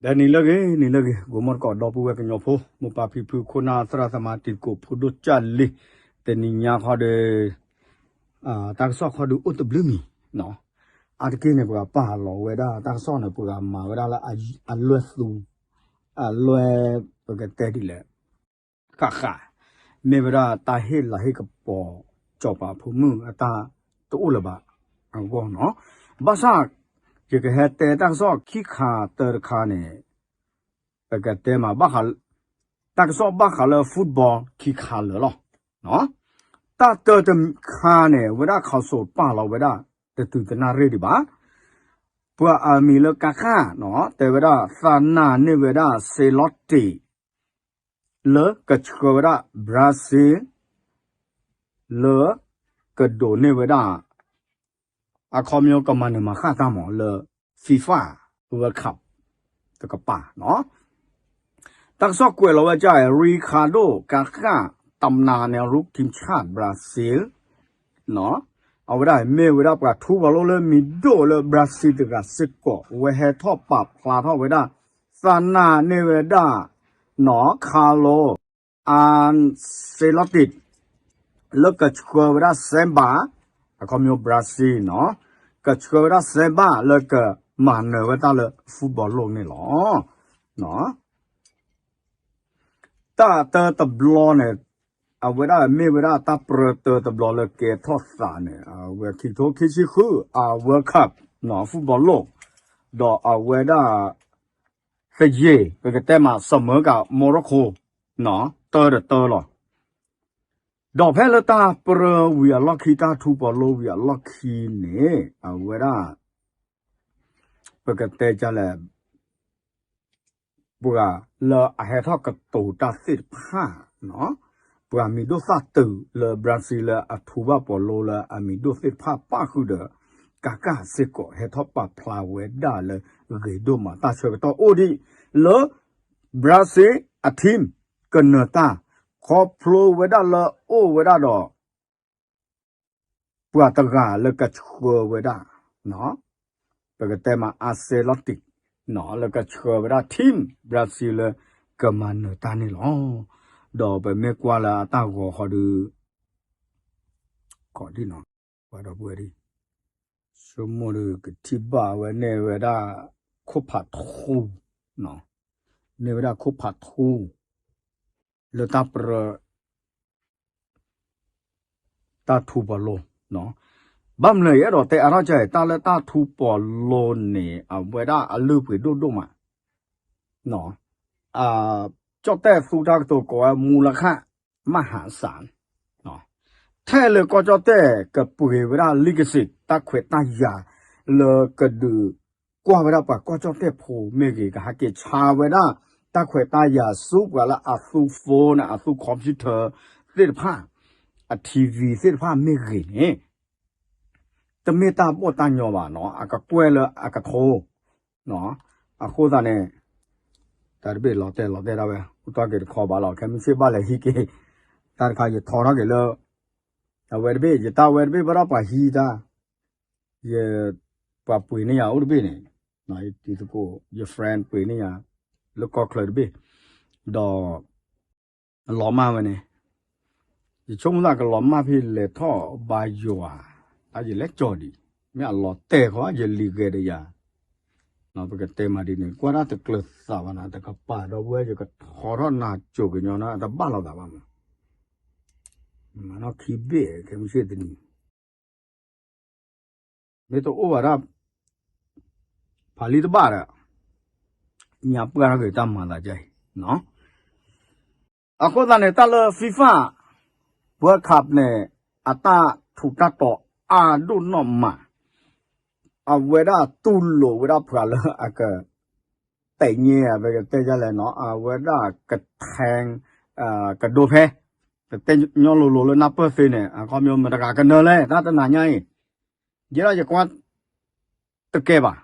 လၢနံၤလၢအဂ့ၤ နံၤလၢအဂ့ၤ ဂီၤမီတကိး ဒီပုၢ်ဝဲၢ်ကညီဖိ မိၢ်ပၢ်ဖံဖု ခိၣ်နၢ်သရၣ်သမါ တံၤသကိးဖိဒိၣ်ကၢ်လံၤ, တနံၤညါခီဒီး တၢ်ကစီၣ်ခီဒုးအိၣ်တဘျုးမံၤ, အါတက့ၢ်န့ၣ် ပှၤပာ်လီၤဝဲဒၣ်တၢ်ကစီၣ်န့ၣ် ပှၤမၤဝဲဒၣ်လၢအလွဲၢ်သူ, အလွဲၢ် ပကတဲဒ်လဲၣ် ဃၣ်ဃၣ်, မ့ၢ်ဝဲဒၣ်တၢ်ဟ့ၣ်လၤဟ့ၣ်ကပီၤ စီၤပၤဖိမုၣ်အတၢ်တအိၣ်လၢၤဘၣ်အဂီၢ်နီၤ, ဘၣ်ဆၣ် ယကဟဲတဲတၢ်ကစီၣ်ခံခါတခါန့ၣ် ပကတဲမး တၢ်ကစီၣ်ဘၣ်ဃးလၢ football ခံခါလၢာ်လီၤ. တၢ်တၢတခါန့ၣ် ဝဲဒၣ် council ပာ်လီၤဝဲဒၣ် တတုၤတနၣ်ရံၣ်ဒံးဘၣ်, ပှၤအမံၤလၢကါဃၣ်နီၤ တဲဝဲဒၣ် သးနၢ်န့ၢ်ဝဲဒၣ် စ့လီၤတံး လၢကဆှၢဝဲဒၣ် Brazil လၢကဒိးန့ၢ်ဝဲဒၣ် အခီပညီကမၤနၢၤမၤဃၣ်တၢ်မးလၢ FIFA World Cup တကပၤနီၤ, တၢ်ကစီၣ်ကွဲးလီၤဝဲဒ်အံၤ Ricardo ကါဃၣ် တၢ်မနၤန့ၣ် ရုကံဆၣ် Brazil အဝဲဒၣ်မ့ၢ်ဝဲဒၣ်ပှၤထူပှၤလိလၢမံၤဒိၣ်လၢ Brazil တဂၤစ့ၢ်ကီး ဝဲဟဲထီၣ်ပာ်ဖျါထီၣ်ဝဲဒၣ် သးနၢ်န့ၢ်ဝဲဒၣ် နီၤ Carlo Ancelotti လၢကဆှၢဝဲဒၣ် Simba အခီပညီ Brazil နီၤ, ကဆှၢဝဲဒၣ် Simba လၢကမၤနၢၤဝဲတၢ်လၢ football လိၤန့ၣ်လီၤ. တၢ်တၢတဘျီန့ၣ် အဝဲဒၣ်မ့ၢ်ဝဲဒၣ်တၢ်ပြၢတၢတဘျီလၢကဲထီၣ်သးန့ၣ် အဝဲခံကထိခံဆံဃု အ World Cup နီၤ football လိၤ, ဒီးအဝဲဒၣ် သယ့ၣ် ပကတဲမး စမၢကၤ Morocco နီၤ တၢတတၢလီၤ. ဒီးဖဲလၢတၢ်ပြၢဝံၤအလီၢ်ခံ တၢ်ထူပီၤလိဝံၤအလီၢ်ခံန့ၣ် အဝဲဒၣ် ပကတဲဒ်လဲၣ် ပှၤလၢအဟဲထီၣ်ကတိၤတၢ်သ့ၣ်တဖၣ် ပှၤမံၤဒိၣ်သၣ်တုာ်လၢ Brazil လၢအထူဘၣ်ပီၤလိလၢအမံၤဒိၣ်သ့ၣ်တဖၣ် ပၣ်ဃုာ်ဒီး ကးကၢ်စ့ၢ်ကီး ဟဲထီၣ်ပာ်ဖျါဝဲဒၣ်လၢ ဂ့ၤဒိၣ်မး တၢ်ဆၢကတီၢ်အိၣ်ဒံးလၢ Brazil အ team ကနၢၤတၢ် ခီဖျိဝဲဒၣ်လၢအိၣ်ဝဲဒၣ်ဒီး ပှၤတဂၤလၢကဆှၢဝဲဒၣ် ပကတဲမး Ancelotti လၢကဆှၢဝဲဒၣ် team Brazil လၢကမၤနၢၤတၢ်န့ၣ်လီၤ. ဒီးပမ့ၢ်ကွၢ်လၢအတၢ်ဂီၤဃီဒီး ကီးဒ်နီၤ ပှၤဒီပုၢ်ဝဲၢ်ဒ် ဆိကမိၣ်ဒီးကထံၣ်ဘၣ်ဝဲန့ၢ်ဝဲဒၣ် ခိၣ်ဖးထူ န့ၢ်ဝဲဒၣ်ခိၣ်ဖးထူ လၢတၢ်ပြၢ တၢ်ထူပီၤလိ, ဘၣ်မနုၤယအဲၣ်ဒိးတဲအါထီၣ်ကဲ တၢ်လၢတၢ်ထူပီၤလိန့ၣ် အဝဲဒၣ်အလုၢ်အပှ့ၤဒိၣ်ဒိၣ်မး, ကၠီၣ်တဲၣ်သူတၢ်ကတိၤကိးဝဲ မူလခၣ် မဟးစး ထဲလၢကီၢ်ကၠီၣ်တဲၣ်ကပှ့ၤဝဲဒၣ် legacy တၢ်ခွဲးတၢ်ယာ် လၢကဒုးကွၢ်ဝဲဒၣ်ပှၤကီၢ်ကၠီၣ်တဲၣ်ဖိမ့ၢ်ဂ့ၤ ကဟးက့ၤဆါဝဲဒၣ် တၢ်ခွဲးတၢ်ယာ်ဆူပှၤလၢအသူ phone န့ၣ် အသူ computer သ့ၣ်တဖၣ်, အ TV သ့ၣ်တဖၣ်မ့ၢ်ဂ့ၤန့ၣ် တမ့ၢ်တၢ်ဘီၣ်တၢ်ညီဘၣ်နီၤ အကကွဲၢ်လၢအကထိ အဃိသတးန့ၣ် တၢ်တဘ့ၣ်လီၤတဲာ်လီၤတဲာ်ဒၣ်ဝဲ အိၣ်တ့ၢ်က့ၤတခီဘၣ်လီၤ ခဲမုၢ်ဆ့ၣ်ဘၣ်လဲၤဟံးက့ၤ တၢ်တခါယထီထီၣ်က့ၤလၢ အဝဲတဘ့ၣ် ယတၢ်ဝဲတဘ့ၣ်ဘၣ်ဒီးပှၤဟံးတၢ် ယ ပှၤပှ့ၤန့ၢ်ယၤအိၣ်တဘ့ၣ်န့ၣ် ယတံၤသကိး ယ friend ပှ့ၤန့ၢ်ယၤ လၢကီၢ်ချၢတဘ့ၣ် ဒီး လီၤမၢ်ဝဲန့ၣ် ယဆိကမိၣ်သးကလီၤမၢ်ဖဲလဲၤထီၣ်ဘါယွၤ အါယလဲၤကၠီၤဒံး မ့ၢ်အလီၤတဲာ်ခီ ယလံၤဂဲၤဒီးယၤ ပကတဲမးဒ်န့ၣ် ကွၢ်တၢ်တကျၢၤသးဘၣ်နၤ တကပၤဒီပုၢ်ဝဲၢ် ယကထီထီၣ်နၤကိၤကညီနၤ တဘၣ်လိာ်သးဘၣ်မး မၤနီၢ်ခံဘ့ၣ် ခဲမုၢ်ဆ့ၣ်တနံၤ မ့ၢ်တအိၣ်ဘၣ်ဒၣ် ဖးလံတဘၣ်ဒီး ညါပှၢ်ထီၣ်က့ၤတၢ်မၤသးဒ်အံၤ အဃိသတးန့ၣ် တၢ်လၢ FIFA World Cup န့ၣ် အတၢ်ထူးတၢ်တီၤအါဒိၣ်နီၢ်မး အဝဲဒၣ်တူၢ်လိာ်ဝဲဒၣ်ပှၤလၢအက တဲာ်ညါ ပကတဲယလဲၣ်နီၤ အဝဲဒၣ်ကထဲ ကဒိဖဲ ကတဲညီလိၤလိၤလၢနၢ်ပၢၢ်သ့န့ၣ် အခီပညီမတၤတဂၤကနၢၤလဲၣ် တၢ်တနၤညါအံၤ ယဲဒၣ်ယကွၢ်တကဲဘၣ်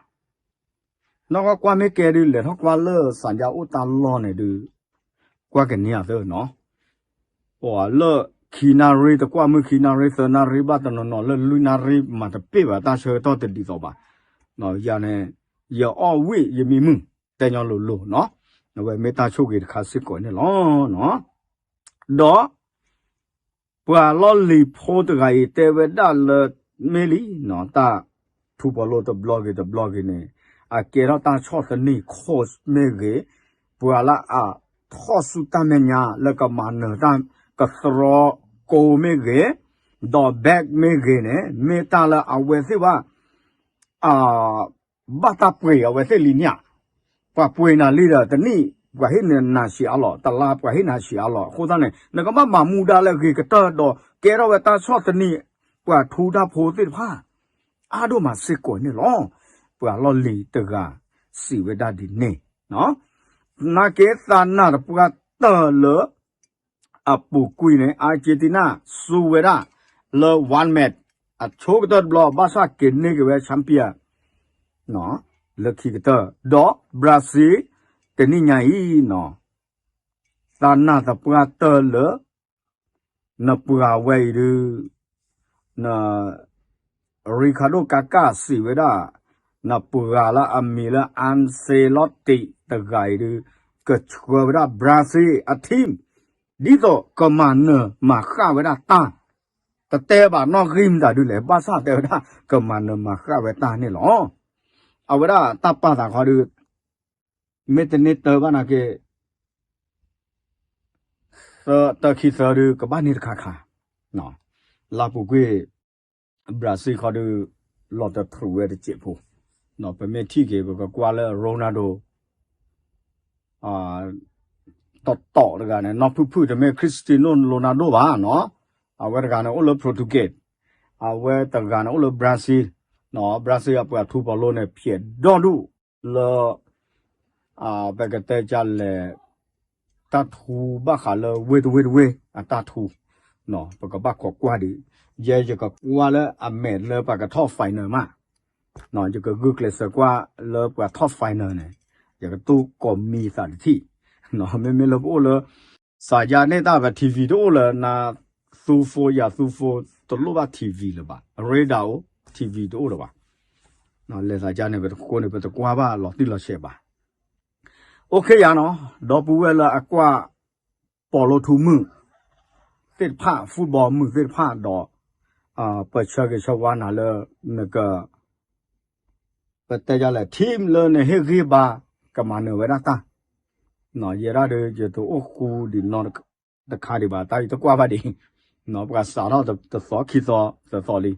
နီၢ်ကီၢ်ကွၢ်မ့ၢ်ကဲဒုး လဲၤထီၣ်ကွၢ်လၢစၣ်ဒၣ်အိၣ်တၢ်လီၢ်န့ၣ်ဒုး ကွၢ်ကန့ၢ်အသၢနီၤ ပှၤလၢခံနၣ်ရံၣ်တကွၢ်မုၢ်ခံနၣ်ရံၣ်သၢနၣ်ရံၣ်ဘၣ်တနီၤနီၤလၢလွံၢ်နၣ်ရံၣ်မၤတပ့ၢ်ဘၣ်တၢ်ဆၢကတီၢ်တဒ်သိးဘၣ် ယၤန့ၣ် ယအီၣ်ဝံၣ်ယမံမုၢ် တဲညီလိၤလိၤနီၤ, အဝဲမ့ၢ်တၢ်ဆိၣ်ဂ့ၤတခါစ့ၢ်ကီးန့ၣ်လီၤ. ဒီး ပှၤလီၢ်လံၤဖိတဂၤအံၤတဲဝဲဒၣ်လၢ မ့ၢ်လံနီၤ တၢ်ထူပီၤလိတဘျီဂ့ၤတဘျီဂ့ၤန့ၣ် အကဲထီၣ်တၢ်ဆီၣ်သနံး coach မ့ၢ်ဂ့ၤ, ပှၤလၢအထီၣ်ဆူတၢ်မဲာ်ညါလၢကမၤနၢၤတၢ်ကသရီကိမ့ၢ်ဂ့ၤ, ဒီး back မ့ၢ်ဂ့ၤန့ၣ် မ့ၢ်တၢ်လၢအဝဲသ့ၣ်ဘၣ် ဘၣ်တၢ်ပှ့ၤအဝဲသ့ၣ်လံန့ၣ်ဧါ, ပှၤပှ့ၤနၤလံဒီး တနံၣ်ပှၤဟ့ၣ်နၤဆံးအါလီၤ, တလါပှၤဟ့ၣ်နၤဆံးအါလီၤ, အဃိသတးန့ၣ် နကဘၣ်မၤမူဒါလၢအဂ့ၤကတၢၢ်ဒီး ကဲထီၣ်ဝဲတၢ်ဆီၣ်သနံး ပှၤထူတၢ်ဖိသ့ၣ်တဖၣ် အါဒိၣ်မးစ့ၢ်ကီးန့ၣ်လီၤ. ပှၤလီၢ်လံၤတဂၤစံးဝဲဒၣ်ဒ်န့ၣ်, နာ်က့သးနၢ်တပှၢ်တၢၢ်လၢ အပူၤကွံာ်န့ၣ် Argentina စူဝဲဒၣ်လၢ one match အဆိကတၢၢ်တဘျီ ဘၣ်ဆၣ်က့ၤန့ၢ်က့ၤဝဲ champion လၢခံကတၢၢ် ဒီး Brazil တနံၣ်ညါအံၤနီၤ, သးနၢ်သပှၢ်တၢၢ်လၢ နပှၤဝဲအံၤဒုး Ricardo Kaka စံးဝဲဒၣ် နပှၤလၢအမံၤလၢ Ancelotti တဂၤအံၤဒုး ကဆှၢဝဲဒၣ် Brazil အ team ဒ်သိးကမၤနၢၤမၤဃၣ်ဝဲဒၣ်တၢ်, တတဲဘၣ်နီၣ်ဂံၢ်မတၤဒုးလဲၣ်, ဘၣ်ဆၣ်တဲဝဲဒၣ် ကမၤနၢၤမၤဃၣ်ဝဲတၢ်န့ၣ်လီၤ. အဝဲဒၣ်တၢ်ပာ်သးခီဒုး မ့ၢ်တန့ၢ်တၢ်ဘၣ်နာ်က့ သၢတၢ်ခံသၢဒုး ကဘၣ်န့ၢ်တခါခါ, လၢပူၤကွံာ် Brazil ခီဒုး လီၤတထြူးဝဲတစဲးဖိ, ပမ့ၢ်ထံၣ်က့ၤ ပကကွၢ်လၢ Ronaldo တီတီတဂၤန့ၣ် နီၢ်ဖုၣ်ဖုၣ်တမ့ၢ် Cristiano Ronaldo ဘၣ်နီၤ, အဝဲတဂၤန့ၣ်အိၣ်လၢ Portugal, အဝဲတဂၤန့ၣ်အိၣ်လၢ Brazil, Brazil အပှၤထူပီၤလိန့ၣ် ဖျဲးဒီဒူၣ်လၢ ပကတဲဒ်လဲၣ်, တၢ်ထူဘၣ်ဃးလၢဝ့ၢ်တဝ့ၢ်တဝ့ၢ်အတၢ်ထူ, ပကဘၣ်ခိးကွၢ်ဒံး, ယဲယကကွၢ်လၢအမဲာ်လၢပှၤကထီၣ် final မး, ယကဂုာ်ကျဲးစၢးကွၢ်လၢပှၤထီၣ် final န့ၣ်, ယကတူၢ်ကိးမံၤသးတထံၣ်, မ့မ့ၢ်လၢပအိၣ်လၢ စးယါန့ၣ်တၢ်ပ TV တအိၣ်လၢၤ, နသူ phone ယၤသူ phone တလိၣ်ဘၣ် TV လၢၤဘၣ်, radar အိၣ် TV တအိၣ်လၢၤဘၣ်, လဲၤသးယါန့ၣ် ပတဃိန့ၣ် ပတကွၢ်ဘၣ်လီၤတံၢ်လီၤဆဲးဘၣ်. OK ယၤနီၤ, ဒီပုၢ်ဝဲၢ်လၢအကွၢ် ပီၤလိထူမုၣ်သ့ၣ်တဖၣ် football မုၣ်သ့ၣ်တဖၣ်ဒီး ပဆၢဂ့ၤဆၢဝါနၤလၢ နက ပတဲဒ်လဲၣ် team လၢနဟ့ၣ်ဂံၢ်ဘါ ကမၤနၢၤဝဲဒၣ်တၢ်, ယဲဒၣ်ဒီး ယတအိၣ်ဃူဒံးနီတခါဒံးဘၣ်, တၢ်အံၤတကွၢ်ဘၣ်ဒံး, ပှၤစးထီၣ်တသီခံသီသၢသီ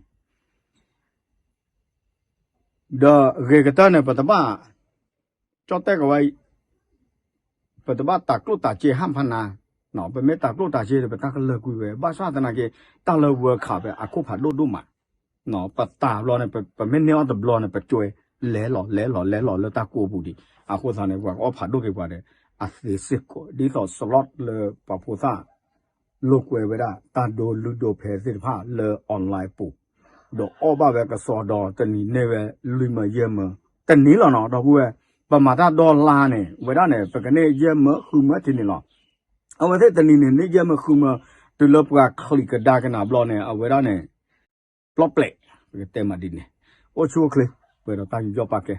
လံ ဒီးဂ့ၤကတၢၢ်န့ၣ် ပတဘၣ် ကၠီၣ်တဲၣ်ကဝဲ ပတဘၣ်တၤကျိၣ်တၤစ့ဟၣ်ဖးနၤ, ပမ့ၢ်တၤကျိၣ်တၤစ့ဒီး ပတၢ်ကလၢာ်ကွံာ်ဝဲ, ဘၣ်ဆၣ်သနာ်က့ တၢ်လၢ World Cup ဖဲအခိၣ်ဖးဒိၣ်ဒိၣ်မး, ပတၤဘျီန့ၣ် ပမ့ၢ်န့ၢ်အီၣ်တဘျီန့ၣ် ပကွဲလဲၤလီၤ လဲၤလီၤ လဲၤလီၤလၢတၢ်ကိးပူၤဒံး, အဃိသတးန့ၣ် ပှၤကအီၣ်ဖးဒိၣ်က့ၤပှၤဒီး အသ့စ့ၢ်ကီး ဒ်သိး slot လၢပှၤဖိသၣ် လိာ်ကွဲဝဲဒၣ် တၢ်ဒိလုၢ်ဒိဖဲသ့ၣ်တဖၣ်လၢ online ပူၤ, ဒီးအီၣ်ဘၣ်ဝဲကစီဒီ တနံၤန့ၢ်ဝဲလွံၢ်မၢယဲၢ်မၢ, တနံၤလီၤနီၤ ဒီပုၢ်ဝဲၢ်, ပမၤတၢ်ဒီလါန့ၣ် ဝဲဒၣ်န့ၣ် ပကန့ၢ်ယဲၢ်မၢဃုမၢထံန့ၣ်လီၤ. အဝဲသ့ၣ်တနံၤန့ၣ် န့ၢ်ယဲၢ်မၢဃုမၢ, တုၤလၢပှၤချံးကဒါကနၤဘျီန့ၣ် အဝဲဒၣ်န့ၣ် ပျီပျဲး, ပကတဲမးဒ်န့ၣ်, အိၣ်ဆူၣ်အိၣ်ချ့, ပှဲၤဒီးတၢ်ယူးယီၣ်ပာ်ကဲ